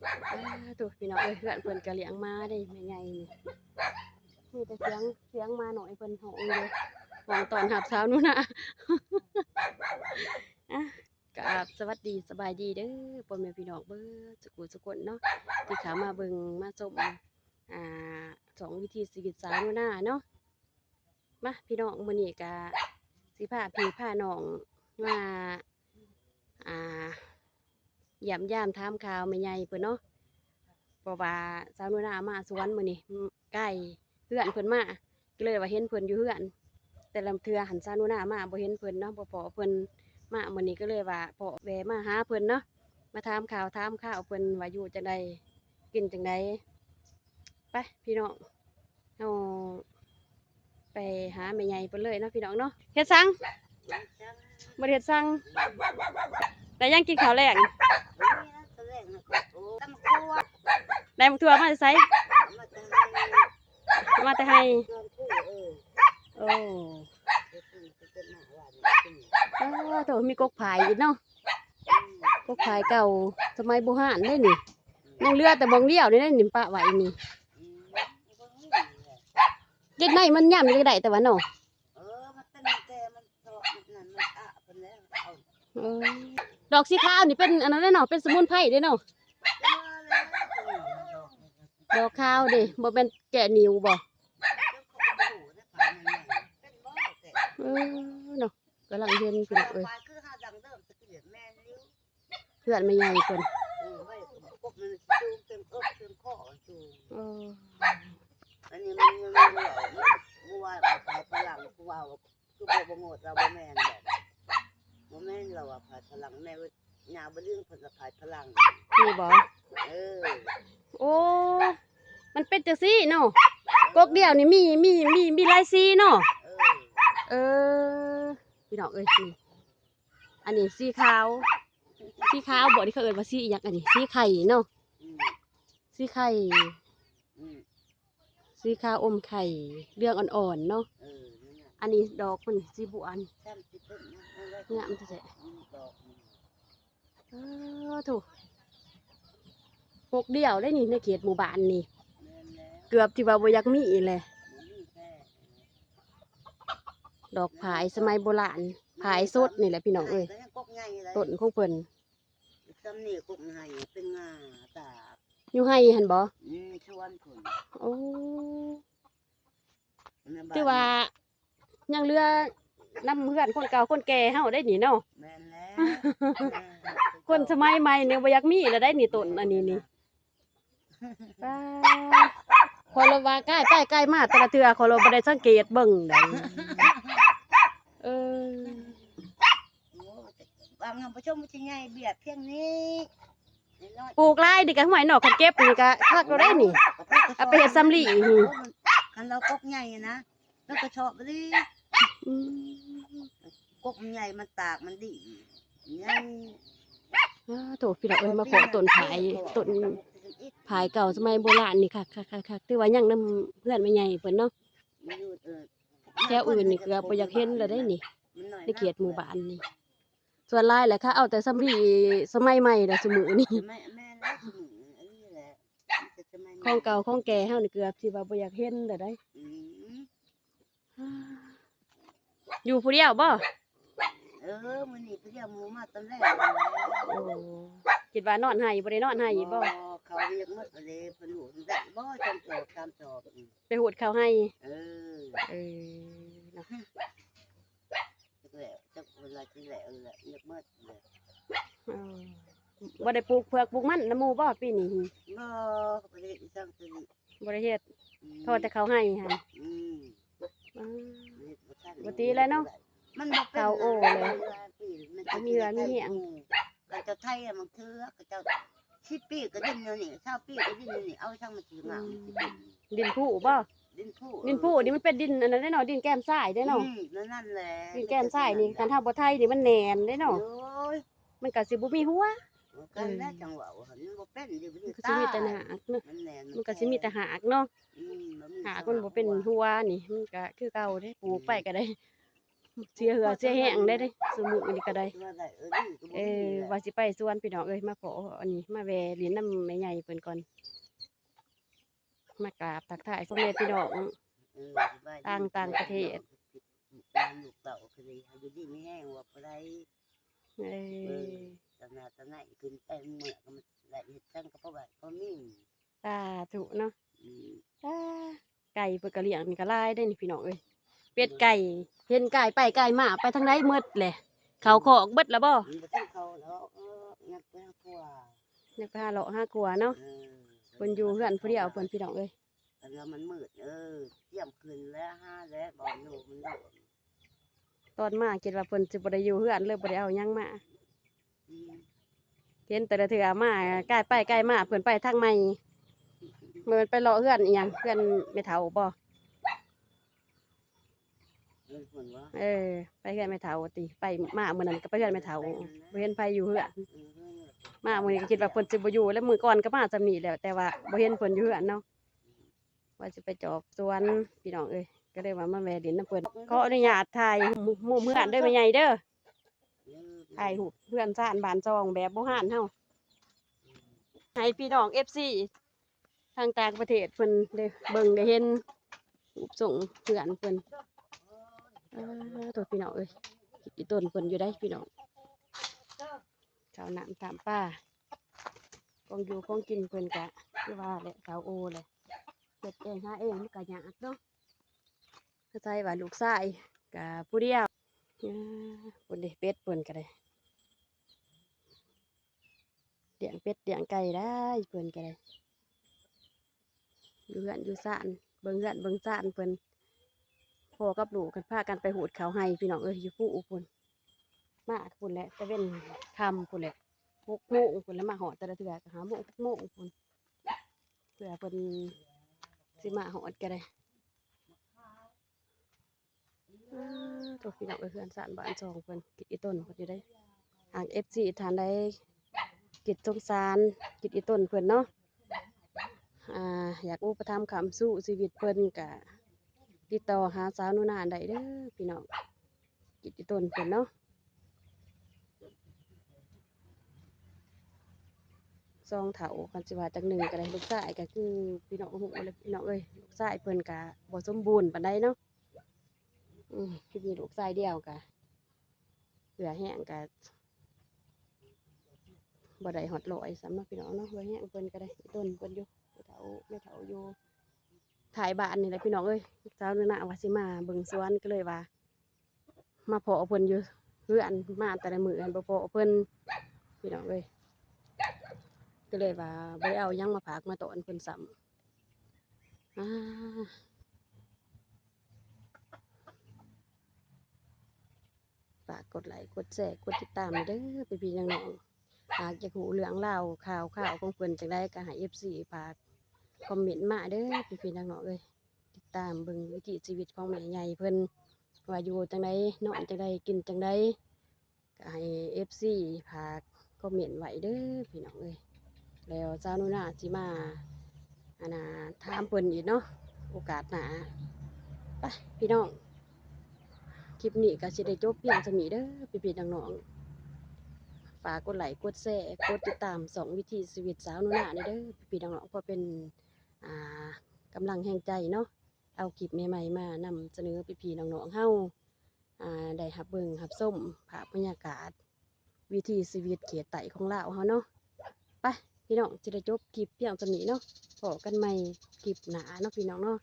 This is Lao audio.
ອ້າ ໂທ້ ພີ່ນ້ອງເອີຍ ເຮືອນເພິ່ນກະລ້ຽງໝາເດ້ ແມ່ໃຫຍ່ນີ້ ມີແຕ່ສຽງ ສຽງໝານ້ອຍເພິ່ນຮ້ອງຢູ່ ຮ້ອງຕ້ອນຮັບສາວໜູນາ. ອ່າ ກາບສະຫວັດດີສະບາຍດີເດີ ພໍ່ແມ່ພີ່ນ້ອງເບິດສຸຂູສຸຄົນເນາະ ທີ່ເຂົ້າມາເບິ່ງມາຊົມ ອ່າ ຊ່ອງວິຖີຊີວິດສາວໜູນາເນາະ. ມາ ພີ່ນ້ອງ ມື້ນີ້ກະຊິພາພີ່ພານ້ອງມາ ອ່າ ຢ້ຽມຢາມຖາມຂ່າວແມ່ໃຫຍ່ເພິ່ນເນາະ ເພາະວ່າສາວໜູນາມາສວນມື້ນີ້ ໃກ້ເຮືອນເພິ່ນມາ ກໍເລີຍວ່າເຫັນເພິ່ນຢູ່ເຮືອນ ແຕ່ລະເທື່ອຫັ້ນສາວໜູນາມາບໍ່ເຫັນເພິ່ນເນາະ ບໍ່ພໍ້ເພິ່ນ ມາມື້ນີ້ກໍເລີຍວ່າພໍ້ແວ່ມາຫາເພິ່ນເນາະ ມາຖາມຂ່າວຖາມຄາວເພິ່ນວ່າຢູ່ຈັ່ງໃດ ກິນຈັ່ງໃດ. ໄປ ພີ່ນ້ອງ ເຮົາໄປຫາແມ່ໃຫຍ່ເພິ່ນເລີຍເນາະ ພີ່ນ້ອງເນາະ. ເຮັດສັງ? ບໍ່ໄດ້ເຮັດສັງ. ໄດ້ຫຍັງກິນເຂົ້າແລງ? ຕຳບັກຖົ່ວ. ໄດ້ບັກຖົ່ວມາແຕ່ໃສ? ເອົາມາແຕ່ໄຮ່. ເອົາມາແຕ່ໄຮ່? ເອີ. ໂອ້ ອ້າ ໂທ້ ມີກົກຜາຍອີກເນາະ. ອືມ ກົກຜາຍເກົ່າສະໄໝບູຮານເດ້ນີ້ ອືມ ຍັງເຫຼືອແຕ່ບ່ອນດຽວນີ້ເດ້ນີ້ ປະໄວ້ນີ້. ອືມ ເຮັດໃນມັນຍາມນີ້ກໍໄດ້ແຕ່ວ່າເນາະ. ເອີ ມັນເປັນແຕ່ມັນເທາະນັ້ນມັນອະເພິ່ນແລ້ວເອົາ. ເອີ ດອກສີຂາວນີ້ເປັນອັນນັ້ນເດ້ເນາະ ເປັນສະໝຸນໄພເດ້ເນາະ. ດອກຂາວເດ້ ບໍ່ແມ່ນແກ້ໜິວບໍ່? ເອີເນາະ ກຳລັງເຫັນພີ່ນ້ອງເອີຍ ເຮືອນແມ່ໃຫຍ່ເພິ່ນ. ເອີ ອັນນີ້ມັນຍັງບໍ່ວ່າ ບໍ່ວ່າຝ່າຍຝຣັ່ງ ຜູ້ວ່າ ຄືບໍ່ ບໍ່ໂງດ ລາວບໍ່ແມ່ນດອກ ບໍ່ແມ່ນ ລາວວ່າຝ່າຍຝຣັ່ງ ແມ່ເອີຍ ຍ່າບໍ່ລຶ້ງເພິ່ນລະຝ່າຍຝຣັ່ງ ນີ້ບໍ່? ເອີ ໂອ້ ມັນເປັນຈັ່ງຊີ້ເນາະ ກົກດຽວນີ້ມີ ມີ ມີ ມີຫຼາຍສີເນາະ. ເອີ ເອີ ພີ່ນ້ອງເອີຍ ນີ້ ອັນນີ້ສີຂາວ ສີຂາວບໍ່ ນີ້ເຂົາເອີ້ນວ່າສີອີ່ຫຍັງ ອັນນີ້ສີໄຂ່ເນາະ. ອືມ ສີໄຂ່ ອືມ ສີຂາວອົມໄຂ່ ເຫຼືອງອ່ອນໆເນາະ. ເອີ ນັ້ນນະ ອັນນີ້ດອກມັນສີບົວ ງາມແທ້ໆ. ອືມ ດອກມັນ ເອີ ໂທ້ ກົກດຽວເດ້ນີ້ ໃນເຂດໝູ່ບ້ານນີ້ ແມ່ນແລ້ວ ເກືອບທີ່ວ່າບໍ່ຢາກມີແຫຼະ ບໍ່ມີແທ້. ດອກຜາຍສະໄໝໂບລານ ຜາຍສົດນີ້ແຫຼະ ພີ່ນ້ອງເອີຍ ຕົ້ນຂອງເພິ່ນ. ສ່ຳນີ້ກົກໄຮ່ເປັນງາຕາກ ຢູ່ໄຮ່ຫັ້ນບໍ່? ອືມ ໃນສວນພຸ້ນ. ໂອ້ ຖືວ່າຍັງເຫຼືອນຳເຮືອນຄົນເກົ່າຄົນແກ່ເຮົາໄດ໋ນີ້ເນາະ. ແມ່ນແລ້ວ ຄົນສະໄໝໃໝ່ນີ້ບໍ່ຢາກມີແລ້ວໄດ໋ນີ້ ຕົ້ນອັນນີ້ນີ້. ປ້າ ຂ້ອຍລະວ່າກາຍໄປກາຍມາແຕ່ລະເທື່ອ ຂ້ອຍລະບໍ່ໄດ້ສັງເກດເບິ່ງໃດ໋. ເອີ ບາງທ່ານຜູ້ຊົມມັນຊິໃຫຍ່ບຽດພຽງນີ້ ປູກຫຼາຍນີ້ກະຫ້ວຍເນາະ ຄັນເກັບນີ້ກະຄັກໂລດໄດ໋ນີ້ ເອົາໄປເຮັດສຳລີນີ້. ຄັນລາວກົກໃຫຍ່ນະ ລາວກະຊອບອີ່ຫຼີ. ອືມ ກົກມັນໃຫຍ່ ມັນຕາກມັນດີໃຫຍ່. ອ້າ ໂທ້ ພີ່ນ້ອງເອີຍ ມາພໍ້ຕົ້ນຜາຍ ຕົ້ນຜາຍເກົ່າສະໄໝໂບລານນີ້ ຄັກໆໆ ຖືວ່າຍັງນຳເຮືອນແມ່ໃຫຍ່ເພິ່ນເນາະ. ແຖວອື່ນນີ້ເກືອບບໍ່ຢາກເຫັນແລ້ວເດ້ນີ້ ໃນເຂດໝູ່ບ້ານນີ້ ສ່ວນຫຼາຍແຫຼະ ເຂົາເອົາແຕ່ສຳລີສະໄໝໃໝ່ແຫຼະຊຸມື້ນີ້. ແມ່ນແລ້ວ ຊຸມື້ນີ້ແຫຼະ ຂອງເກົ່າຂອງແກ່ເຮົານີ້ເກືອບຊິວ່າບໍ່ຢາກເຫັນແລ້ວໄດ໋. ອືມ ຢູ່ຜູ້ດຽວບໍ່? ເອີ ມື້ນີ້ຜູ້ດຽວ ໝູ່ມາຕອນແລງ. ໂອ້ ຄິດວ່ານອນໄຫ້ ບໍ່ໄດ້ນອນໄຫ້ບໍ່? ບໍ່ ເຂົາຢາກໝົດເດ້ ເພິ່ນຮູ້ໄດ້ບໍ່ ສອງສອບສາມສອບ. ໄປຫູດເຂົ້າໄຮ່. ເອີ ເອີ ເນາະ ຈັກແລ້ວ ຈັກເວລາຊິແລ້ວແຫຼະ ຢາກໝົດແຫຼະ. ເອີ ບໍ່ໄດ້ປູກເຜືອກປູກມັນນຳໝູ່ບໍ່ປີນີ້? ບໍ່ ບໍ່ໄດ້ເຮັດອີ່ຫຍັງ ບໍ່ໄດ້ເຮັດ. ອືມ ພໍແຕ່ເຂົ້າໄຮ່ຫັ້ນ. ອືມ ອືມ ບໍ່ຕິແລ້ວເນາະ ມັນບໍ່ເປັນ ເຂົາໂອ້ແລ້ວ ມັນບໍ່ມີເຫື່ອມີແຮງ. ເຂົາເຈົ້າໄຖມັນເຖືອ ເຂົາເຈົ້າ ສິບປີກໍດິນແນວນີ້ ຊາວປີກໍດິນແນວນີ້ ເອົາຊ່າງມັນຊິງາມ. ອືມ ມັນຊິເປັນ ດິນຜຸບໍ່? ດິນຜຸ ດິນຜຸນີ້ມັນເປັນດິນອັນນັ້ນເດ້ເນາະ ດິນແກມຊາຍເດ້ເນາະ. ອືມ ນັ້ນແຫຼະ ດິນແກມຊາຍນີ້ ຄັນເຮົາບໍ່ໄຖນີ້ມັນແໜ້ນເດ້ເນາະ. ໂອ້ຍ ມັນກໍຊິບໍ່ມີຫົວ. ເອີ ກັນແຫຼະ ອືມ ຈັ່ງເວົ້າ ມັນບໍ່ເປັນ ມັນກໍຊິມີແຕ່ຮາກເນາະ. ມັນແໜ້ນ ມັນກໍຊິມີແຕ່ຮາກເນາະ. ອືມ ຮາກມັນບໍ່ເປັນຫົວນີ້ ມັນກໍຄືເກົ່າເດ້ ປູກໄປກໍໄດ້. ເສຍເຫື່ອເສຍແຮງໄດ້ເດ້ ຊຸມື້ນີ້ກໍໄດ້. ເອີ ວ່າຊິໄປສວນພີ່ນ້ອງເອີຍ ມາພໍ້ອັນນີ້ ມາແວ່ຫຼິ້ນນຳແມ່ໃຫຍ່ເພິ່ນກ່ອນ ມາກາບທັກທາຍພໍ່ແມ່ພີ່ນ້ອງ ເອີ ຕ່າງ ຕ່າງປະເທດ ເອີ ຕາໜ້າຕາໄນຂຶ້ນໄປເມືອກໍໄດ້ເຮັດສັງກະພໍໄວ້ພໍມີ. ສາທຸເນາະ. ອືມ ອ່າ ໄກ່ເພິ່ນກໍລ້ຽງນີ້ກໍຫຼາຍເດ້ນີ້ພີ່ນ້ອງເອີຍ ເປັດໄກ່ ເຫັນກາຍໄປກາຍມາ ໄປທາງໃດໝົດແຫຼະ ເຂົ້າຄອກເບິດລະບໍ່? ອືມ ບໍ່ທັນເຂົ້າດອກ ເອີ ຍັງໄປຫາຂົວ ຍັງໄປຫາເລາະຫາຂົວເນາະ. ເອີ ເພິ່ນຢູ່ເຮືອນຜູ້ດຽວເພິ່ນພີ່ນ້ອງເອີຍ ຄັນວ່າມັນມືດ ເອີ ຕຽມຂຶ້ນແລ້ວ ຫາແລ້ວ ບໍ່ຢູ່ມັນໂດນ. ຕອນມາຄິດວ່າເພິ່ນຊິບໍ່ໄດ້ຢູ່ເຮືອນ ເລີຍບໍ່ໄດ້ເອົາຫຍັງມາ. ອືມ ເຫັນແຕ່ລະເທື່ອມາ ກາຍໄປກາຍມາ ເພິ່ນໄປທາງໃໝ່ ແມ່ນໄປເລາະເຮືອນອີ່ຫຍັງ ເຮືອນແມ່ເຖົ້າບໍ່? ເອີ ເພິ່ນວ່າ ເອີ ໄປເຮືອນແມ່ເຖົ້າຕິ ໄປ ມາມື້ນັ້ນກໍໄປເຮືອນແມ່ເຖົ້າ ບໍ່ເຫັນໃຜຢູ່ເຮືອນ. ອືມ ມາມື້ນີ້ກໍຄິດວ່າເພິ່ນຊິບໍ່ຢູ່ ແລ້ວມື້ກ່ອນກໍມາສ່ຳນີ້ແຫຼະ ແຕ່ວ່າບໍ່ເຫັນເພິ່ນຢູ່ເຮືອນເນາະ. ວ່າຊິໄປຈອບສວນພີ່ນ້ອງເອີຍ ກໍເລີຍວ່າມາແວ່ຫຼິ້ນນຳເພິ່ນ. ຂໍອະນຸຍາດຖ່າຍມຸມເຮືອນເດີແມ່ໃຫຍ່ເດີ ຖ່າຍຮູບເຮືອນຊານບ້ານຊ່ອງແບບບູຮານເຮົາ ໃຫ້ພີ່ນ້ອງເອັຟຊີທາງຕ່າງປະເທດເພິ່ນໄດ້ເບິ່ງໄດ້ເຫັນຮູບຊົງເຮືອນເພິ່ນ. ເອີ ໂຕ ພີ່ນ້ອງເອີຍ ອີ່ຕົນເພິ່ນຢູ່ໃດ໋ພີ່ນ້ອງ ເຂົ້ານ້ຳຕາມປາ ຂອງຢູ່ຂອງກິນເພິ່ນກະຄືວ່າແຫຼະ ເຂົາໂອແຫຼະ ເຮັດເອງຫາເອງມັນກະຍາກເນາະ. ອາໄສວ່າລູກຊາຍກະຜູ້ດຽວ ເອີ ພຸ້ນເດ ເປັດເພິ່ນກະໄດ້ ລ້ຽງເປັດລ້ຽງໄກ່ໄດ້ເພິ່ນກະໄດ້ ຢູ່ເຮືອນຢູ່ຊານ ເບິ່ງເຮືອນເບິ່ງຊານເພິ່ນ. ພໍ່ກັບລູກກັນພາກັນໄປຫູດເຂົ້າໄຮ່ພີ່ນ້ອງເອີຍ ຢູ່ພູພຸ້ນ ມາພຸ້ນແຫຼະ ແຕ່ເວັນຄ່ຳພຸ້ນແຫຼະ ຫົກໂມງພຸ້ນແຫຼະ ມາຮອດແຕ່ລະເທື່ອກໍຫ້າໂມງ ຫົກໂມງພຸ້ນ ເພື່ອເພິ່ນຊິມາຮອດກໍໄດ້. ອາ ໂທ້ ພີ່ນ້ອງເອີຍ ເຮືອນຊານບ້ານຊ່ອງເພິ່ນ ກິດອີ່ຕົນເພິ່ນຢູ່ໃດ໋. ຫາກເອັຟຊີທ່ານໃດຄິດສົງສານກິດອີ່ຕົນເພິ່ນເນາະ ອາ ຢາກອຸປະຖຳຄ້ຳຊູຊີວິດເພິ່ນ ກະຕິດຕໍ່ຫາສາວໜູນາໄດ້ເດີພີ່ນ້ອງ ກິດອີ່ຕົນເພິ່ນເນາະ. ສອງເຖົ້າ ຄັນຊິວ່າຈັກໜຶ່ງກໍໄດ້ ລູກຊາຍກໍຄືພີ່ນ້ອງຮູ້ແຫຼະພີ່ນ້ອງເອີຍ ລູກຊາຍເພິ່ນກະບໍ່ສົມບູນປານໃດເນາະ. ອືມ ຄືມີລູກຊາຍດຽວກະເຫື່ອແຮງກະບໍ່ໄດ້ຮອດຮ້ອຍຊ້ຳເນາະພີ່ນ້ອງເນາະ. ເຫື່ອແຮງເພິ່ນກໍໄດ້ ອີ່ຕົນເພິ່ນຢູ່ ຜູ້ເຖົ້າແມ່ເຖົ້າຢູ່ທ້າຍບ້ານນີ້ແຫຼະພີ່ນ້ອງເອີຍ. ສາວໜູນາວ່າຊິມາເບິ່ງສວນ ກໍເລີຍວ່າ ມາພໍ້ເພິ່ນຢູ່ເຮືອນ ມາແຕ່ລະມື້ຫັ້ນບໍ່ພໍ້ເພິ່ນພີ່ນ້ອງເອີຍ ກໍເລີຍວ່າບໍ່ໄດ້ເອົາຫຍັງມາຝາກມາຕ້ອນເພິ່ນຊ້ຳ. ອາ ຝາກກົດໄລ້ກົດແຊ ກົດຕິດຕາມແດ່ເດີພີ່ໆນ້ອງໆ. ຫາກຢາກຮູ້ເລື່ອງລາວຂ່າວຄາວຂອງເພິ່ນຈັ່ງໃດ ກໍໃຫ້ເອັຟຊີຝາກຄອມເມັນມາເດີພີ່ໆນ້ອງໆເອີຍ. ຕິດຕາມເບິ່ງວິຖີຊີວິດຂອງແມ່ໃຫຍ່ເພິ່ນ ວ່າຢູ່ຈັ່ງໃດ ນອນຈັ່ງໃດ ກິນຈັ່ງໃດ ກໍໃຫ້ເອັຟຊີຝາກຄອມເມັນໄວ້ເດີພີ່ນ້ອງເອີຍ. ແລ້ວສາວໜູນາຊິມາ ອັນນ່າ ຖາມເພິ່ນອີກເນາະ ໂອກາດໜ້າ. ໄປພີ່ນ້ອງ ຄລິບນີ້ກໍຊິໄດ້ຈົບພຽງສ່ຳນີ້ເດີພີ່ໆນ້ອງໆ. ຝາກກົດໄລ້ກົດແຊ ກົດຕິດຕາມຊ່ອງວິຖີຊີວິດສາວໜູນາແດ່ເດີພີ່ໆນ້ອງໆ ເພື່ອເປັນ ອ່າ ກຳລັງແຮງໃຈເນາະ ເອົາຄລິບໃໝ່ໆມານຳສະເໜີພີ່ໆນ້ອງໆເຮົາ ອ່າ ໄດ້ຮັບເບິ່ງຮັບຊົມພາບບັນຍາກາດວິຖີຊີວິດເຂດໃຕ້ຂອງລາວເຮົາເນາະ. ໄປພີ່ນ້ອງ ຊິໄດ້ຈົບຄລິບພຽງສ່ຳນີ້ເນາະ ພໍ້ກັນໃໝ່ຄລິບໜ້າເນາະພີ່ນ້ອງເນາະ.